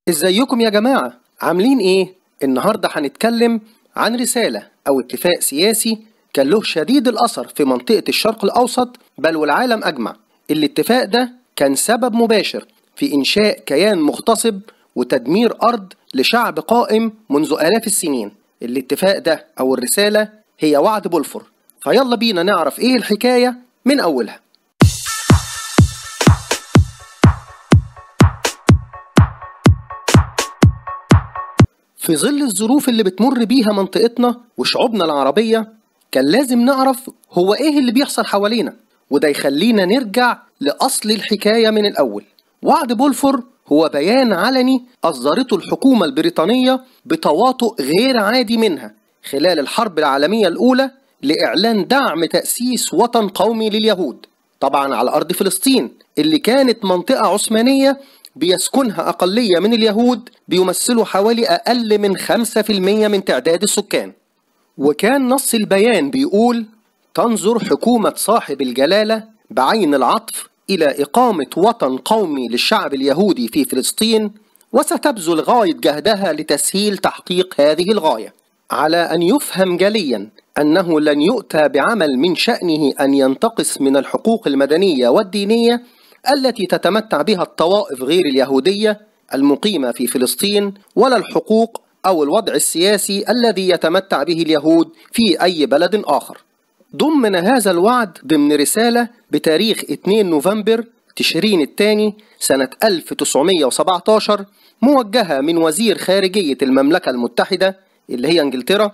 ازيكم يا جماعة؟ عاملين ايه؟ النهاردة هنتكلم عن رسالة أو اتفاق سياسي كان له شديد الأثر في منطقة الشرق الأوسط بل والعالم أجمع. الاتفاق ده كان سبب مباشر في إنشاء كيان مغتصب وتدمير أرض لشعب قائم منذ آلاف السنين. الاتفاق ده أو الرسالة هي وعد بلفور. فيلا بينا نعرف ايه الحكاية من أولها. في ظل الظروف اللي بتمر بيها منطقتنا وشعوبنا العربية كان لازم نعرف هو ايه اللي بيحصل حوالينا، وده يخلينا نرجع لأصل الحكاية من الأول. وعد بلفور هو بيان علني أصدرته الحكومة البريطانية بتواطؤ غير عادي منها خلال الحرب العالمية الأولى لإعلان دعم تأسيس وطن قومي لليهود، طبعا على أرض فلسطين اللي كانت منطقة عثمانية بيسكنها أقلية من اليهود بيمثلوا حوالي أقل من 5% من تعداد السكان. وكان نص البيان بيقول: تنظر حكومة صاحب الجلالة بعين العطف إلى إقامة وطن قومي للشعب اليهودي في فلسطين، وستبذل غاية جهدها لتسهيل تحقيق هذه الغاية. على أن يفهم جليا أنه لن يؤتى بعمل من شأنه أن ينتقص من الحقوق المدنية والدينية التي تتمتع بها الطوائف غير اليهودية المقيمة في فلسطين، ولا الحقوق أو الوضع السياسي الذي يتمتع به اليهود في أي بلد آخر. ضمن هذا الوعد ضمن رسالة بتاريخ 2 نوفمبر تشرين الثاني سنة 1917 موجهة من وزير خارجية المملكة المتحدة اللي هي انجلترا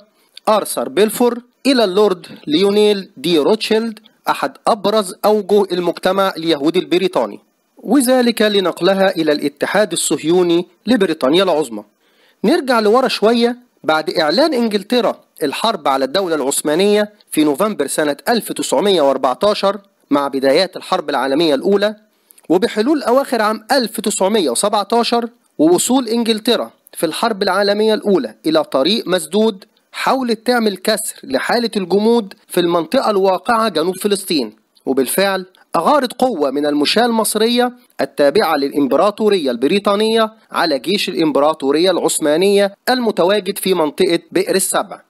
آرثر بلفور إلى اللورد ليونيل دي روتشيلد، أحد أبرز أوجه المجتمع اليهودي البريطاني، وذلك لنقلها إلى الاتحاد الصهيوني لبريطانيا العظمى. نرجع لورا شوية. بعد إعلان إنجلترا الحرب على الدولة العثمانية في نوفمبر سنة 1914 مع بدايات الحرب العالمية الأولى، وبحلول أواخر عام 1917 ووصول إنجلترا في الحرب العالمية الأولى إلى طريق مسدود، حاولت تعمل كسر لحالة الجمود في المنطقة الواقعة جنوب فلسطين، وبالفعل أغارت قوة من المشاة المصرية التابعة للإمبراطورية البريطانية على جيش الإمبراطورية العثمانية المتواجد في منطقة بئر السبع.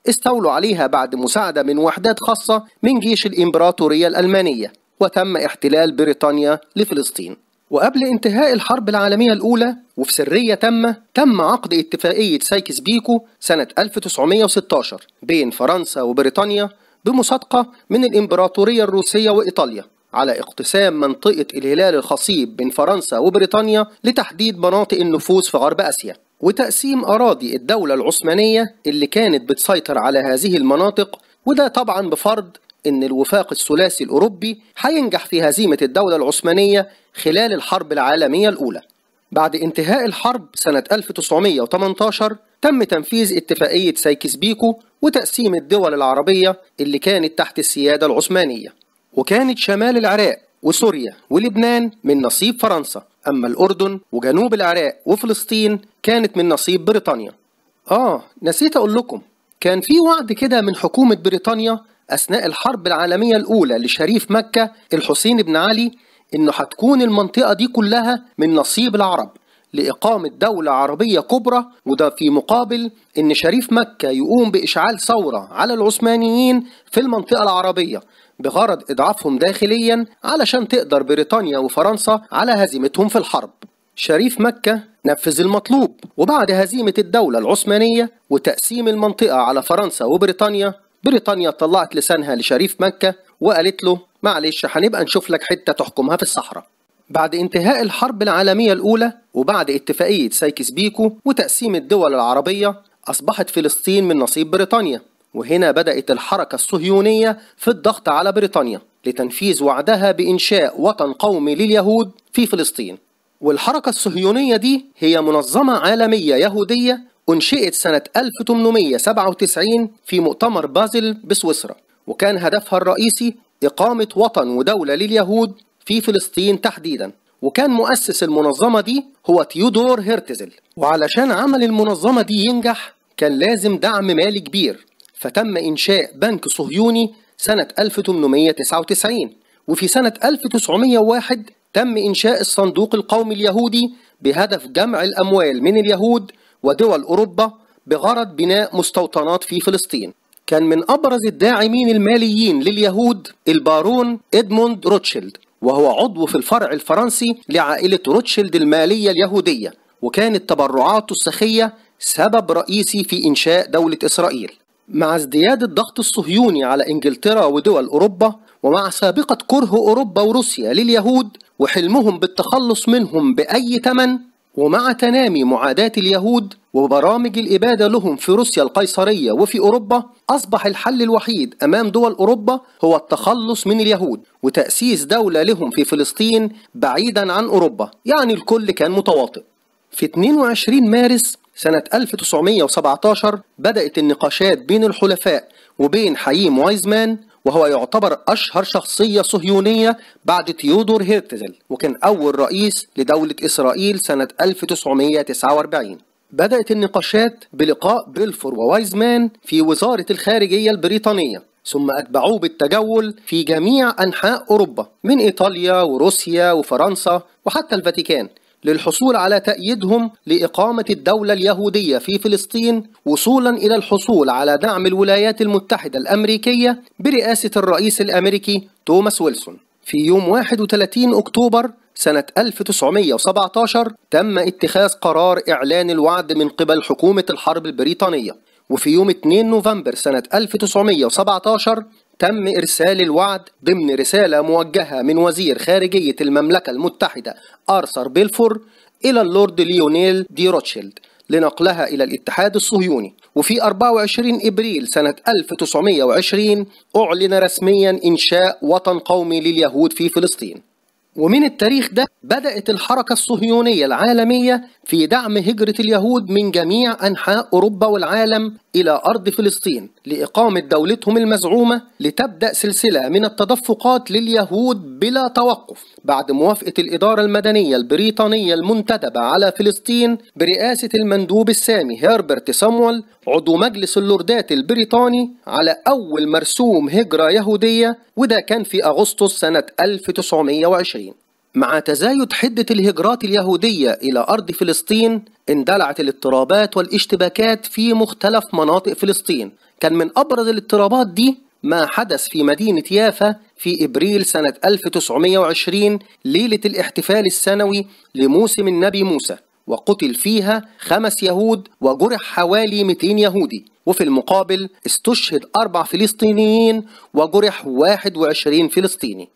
استولوا عليها بعد مساعدة من وحدات خاصة من جيش الإمبراطورية الألمانية، وتم احتلال بريطانيا لفلسطين. وقبل انتهاء الحرب العالمية الأولى وفي سرية تم عقد اتفاقية سايكس بيكو سنة 1916 بين فرنسا وبريطانيا بمصادقة من الإمبراطورية الروسية وإيطاليا على اقتسام منطقة الهلال الخصيب بين فرنسا وبريطانيا لتحديد مناطق النفوذ في غرب آسيا، وتقسيم أراضي الدولة العثمانية اللي كانت بتسيطر على هذه المناطق، وده طبعا بفرض إن الوفاق الثلاثي الأوروبي هينجح في هزيمة الدولة العثمانية خلال الحرب العالمية الأولى. بعد انتهاء الحرب سنة 1918 تم تنفيذ اتفاقية سايكس بيكو وتقسيم الدول العربية اللي كانت تحت السيادة العثمانية، وكانت شمال العراق وسوريا ولبنان من نصيب فرنسا، أما الأردن وجنوب العراق وفلسطين كانت من نصيب بريطانيا. نسيت أقول لكم، كان في وعد كده من حكومة بريطانيا أثناء الحرب العالمية الأولى لشريف مكة الحسين بن علي إنه هتكون المنطقة دي كلها من نصيب العرب لإقامة دولة عربية كبرى، وده في مقابل إن شريف مكة يقوم بإشعال ثورة على العثمانيين في المنطقة العربية بغرض إضعافهم داخليا علشان تقدر بريطانيا وفرنسا على هزيمتهم في الحرب. شريف مكة نفذ المطلوب، وبعد هزيمة الدولة العثمانية وتقسيم المنطقة على فرنسا وبريطانيا، بريطانيا طلعت لسانها لشريف مكة وقالت له: معلش هنبقى نشوف لك حتة تحكمها في الصحراء. بعد انتهاء الحرب العالمية الأولى وبعد اتفاقية سايكس بيكو وتقسيم الدول العربية أصبحت فلسطين من نصيب بريطانيا، وهنا بدأت الحركة الصهيونية في الضغط على بريطانيا لتنفيذ وعدها بإنشاء وطن قومي لليهود في فلسطين. والحركة الصهيونية دي هي منظمة عالمية يهودية أنشئت سنة 1897 في مؤتمر بازل بسويسرا، وكان هدفها الرئيسي إقامة وطن ودولة لليهود في فلسطين تحديدا، وكان مؤسس المنظمة دي هو تيودور هيرتزل. وعلشان عمل المنظمة دي ينجح كان لازم دعم مالي كبير، فتم إنشاء بنك صهيوني سنة 1899، وفي سنة 1901 تم إنشاء الصندوق القومي اليهودي بهدف جمع الأموال من اليهود ودول أوروبا بغرض بناء مستوطنات في فلسطين. كان من أبرز الداعمين الماليين لليهود البارون إدموند روتشيلد، وهو عضو في الفرع الفرنسي لعائلة روتشيلد المالية اليهودية، وكانت تبرعاته السخية سبب رئيسي في إنشاء دولة إسرائيل. مع ازدياد الضغط الصهيوني على إنجلترا ودول أوروبا، ومع سابقة كره أوروبا وروسيا لليهود وحلمهم بالتخلص منهم بأي ثمن، ومع تنامي معاداة اليهود وبرامج الإبادة لهم في روسيا القيصرية وفي أوروبا، أصبح الحل الوحيد أمام دول أوروبا هو التخلص من اليهود وتأسيس دولة لهم في فلسطين بعيدا عن أوروبا، يعني الكل كان متواطئ. في 22 مارس سنة 1917 بدأت النقاشات بين الحلفاء وبين حايم وايزمان، وهو يعتبر أشهر شخصية صهيونية بعد تيودور هيرتزل، وكان أول رئيس لدولة إسرائيل سنة 1949. بدأت النقاشات بلقاء بلفور ووايزمان في وزارة الخارجية البريطانية، ثم أتبعوه بالتجول في جميع أنحاء أوروبا من إيطاليا وروسيا وفرنسا وحتى الفاتيكان، للحصول على تأييدهم لإقامة الدولة اليهودية في فلسطين، وصولا إلى الحصول على دعم الولايات المتحدة الأمريكية برئاسة الرئيس الأمريكي توماس ويلسون. في يوم 31 أكتوبر سنة 1917 تم اتخاذ قرار إعلان الوعد من قبل حكومة الحرب البريطانية، وفي يوم 2 نوفمبر سنة 1917 تم إرسال الوعد ضمن رسالة موجهة من وزير خارجية المملكة المتحدة آرثر بيلفور إلى اللورد ليونيل دي روتشيلد لنقلها إلى الاتحاد الصهيوني. وفي 24 إبريل سنة 1920 أعلن رسميا إنشاء وطن قومي لليهود في فلسطين. ومن التاريخ ده بدأت الحركة الصهيونية العالمية في دعم هجرة اليهود من جميع أنحاء أوروبا والعالم إلى أرض فلسطين لإقامة دولتهم المزعومة، لتبدأ سلسلة من التدفقات لليهود بلا توقف بعد موافقة الإدارة المدنية البريطانية المنتدبة على فلسطين برئاسة المندوب السامي هربرت سامويل عضو مجلس اللوردات البريطاني على أول مرسوم هجرة يهودية، وده كان في أغسطس سنة 1920. مع تزايد حدة الهجرات اليهودية إلى أرض فلسطين اندلعت الاضطرابات والاشتباكات في مختلف مناطق فلسطين. كان من أبرز الاضطرابات دي ما حدث في مدينة يافا في إبريل سنة 1920 ليلة الاحتفال السنوي لموسم النبي موسى، وقتل فيها 5 يهود وجرح حوالي 200 يهودي، وفي المقابل استشهد 4 فلسطينيين وجرح 21 فلسطيني.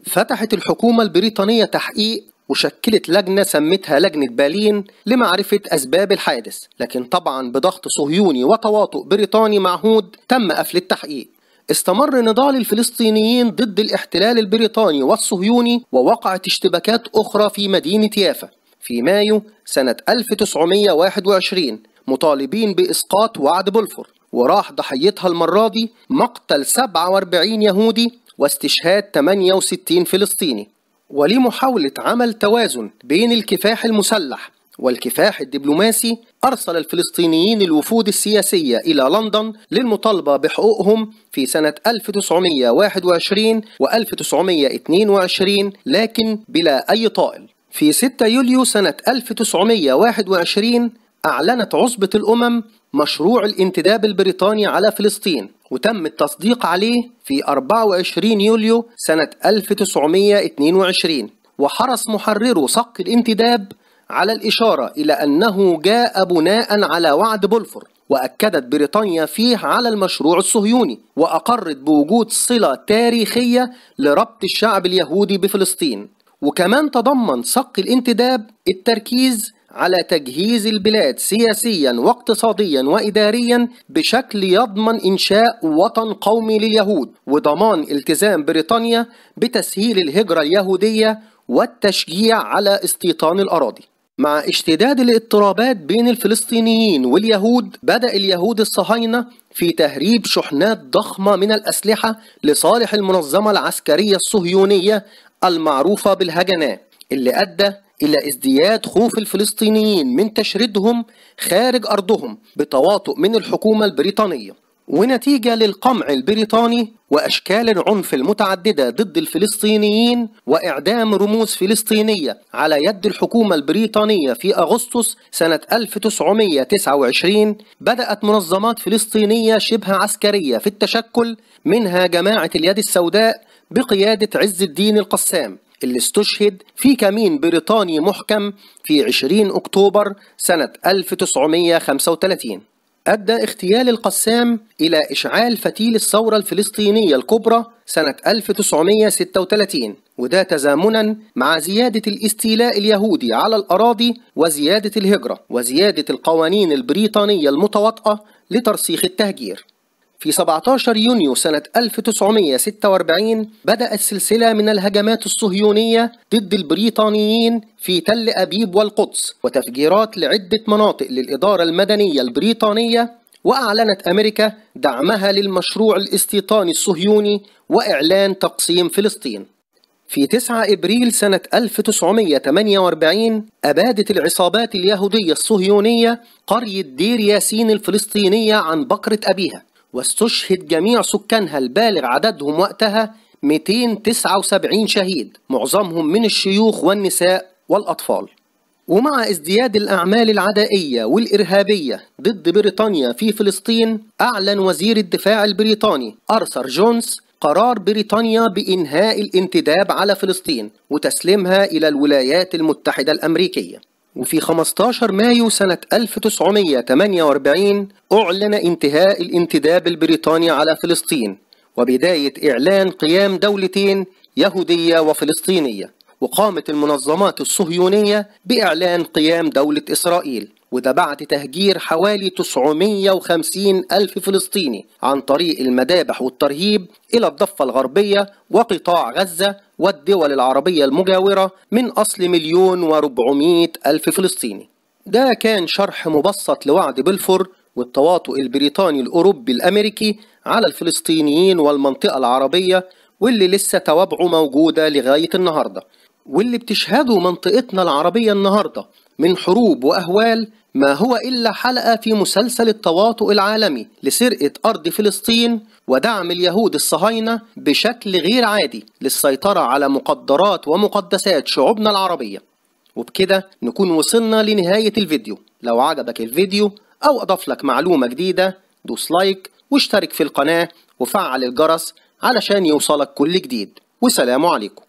فتحت الحكومة البريطانية تحقيق وشكلت لجنة سمتها لجنة بالين لمعرفة أسباب الحادث، لكن طبعا بضغط صهيوني وتواطؤ بريطاني معهود تم قفل التحقيق. استمر نضال الفلسطينيين ضد الاحتلال البريطاني والصهيوني، ووقعت اشتباكات أخرى في مدينة يافا في مايو سنة 1921 مطالبين بإسقاط وعد بلفور، وراح ضحيتها المرة دي مقتل 47 يهودي واستشهاد 68 فلسطيني. ولمحاولة عمل توازن بين الكفاح المسلح والكفاح الدبلوماسي، أرسل الفلسطينيين الوفود السياسية إلى لندن للمطالبة بحقوقهم في سنة 1921 و1922، لكن بلا أي طائل. في 6 يوليو سنة 1921 أعلنت عصبة الأمم مشروع الانتداب البريطاني على فلسطين، وتم التصديق عليه في 24 يوليو سنة 1922. وحرص محررو صك الانتداب على الإشارة إلى أنه جاء بناء على وعد بلفور، وأكدت بريطانيا فيه على المشروع الصهيوني، وأقرت بوجود صلة تاريخية لربط الشعب اليهودي بفلسطين. وكمان تضمن صك الانتداب التركيز على تجهيز البلاد سياسيا واقتصاديا وإداريا بشكل يضمن إنشاء وطن قومي لليهود، وضمان التزام بريطانيا بتسهيل الهجرة اليهودية والتشجيع على استيطان الأراضي. مع اشتداد الاضطرابات بين الفلسطينيين واليهود، بدأ اليهود الصهاينة في تهريب شحنات ضخمة من الأسلحة لصالح المنظمة العسكرية الصهيونية المعروفة بالهجناء، اللي أدى إلى ازدياد خوف الفلسطينيين من تشريدهم خارج أرضهم بتواطؤ من الحكومة البريطانية. ونتيجة للقمع البريطاني وأشكال العنف المتعددة ضد الفلسطينيين وإعدام رموز فلسطينية على يد الحكومة البريطانية في أغسطس سنة 1929، بدأت منظمات فلسطينية شبه عسكرية في التشكل، منها جماعة اليد السوداء بقيادة عز الدين القسام، اللي استشهد في كمين بريطاني محكم في 20 أكتوبر سنة 1935. أدى اغتيال القسام إلى إشعال فتيل الثورة الفلسطينية الكبرى سنة 1936، وده تزامنا مع زيادة الاستيلاء اليهودي على الأراضي وزيادة الهجرة وزيادة القوانين البريطانية المتواطئة لترسيخ التهجير. في 17 يونيو سنة 1946 بدأت سلسلة من الهجمات الصهيونية ضد البريطانيين في تل أبيب والقدس، وتفجيرات لعدة مناطق للإدارة المدنية البريطانية، وأعلنت أمريكا دعمها للمشروع الاستيطاني الصهيوني وإعلان تقسيم فلسطين. في 9 إبريل سنة 1948 أبادت العصابات اليهودية الصهيونية قرية دير ياسين الفلسطينية عن بكرة أبيها، واستشهد جميع سكانها البالغ عددهم وقتها 279 شهيد، معظمهم من الشيوخ والنساء والأطفال. ومع ازدياد الأعمال العدائية والإرهابية ضد بريطانيا في فلسطين، أعلن وزير الدفاع البريطاني آرثر جونز قرار بريطانيا بإنهاء الانتداب على فلسطين وتسليمها إلى الولايات المتحدة الأمريكية. وفي 15 مايو سنة 1948 أعلن انتهاء الانتداب البريطاني على فلسطين، وبداية إعلان قيام دولتين يهودية وفلسطينية. وقامت المنظمات الصهيونية بإعلان قيام دولة إسرائيل، وده بعد تهجير حوالي 950 ألف فلسطيني عن طريق المذابح والترهيب إلى الضفة الغربية وقطاع غزة والدول العربية المجاورة من أصل 1,400,000 فلسطيني. ده كان شرح مبسط لوعد بلفور والتواطؤ البريطاني الأوروبي الأمريكي على الفلسطينيين والمنطقة العربية، واللي لسه توابعه موجودة لغاية النهاردة، واللي بتشهده منطقتنا العربية النهاردة من حروب وأهوال ما هو إلا حلقة في مسلسل التواطؤ العالمي لسرقة أرض فلسطين ودعم اليهود الصهاينة بشكل غير عادي للسيطرة على مقدرات ومقدسات شعوبنا العربية. وبكده نكون وصلنا لنهاية الفيديو. لو عجبك الفيديو أو أضاف لك معلومة جديدة دوس لايك واشترك في القناة وفعل الجرس علشان يوصلك كل جديد، وسلام عليكم.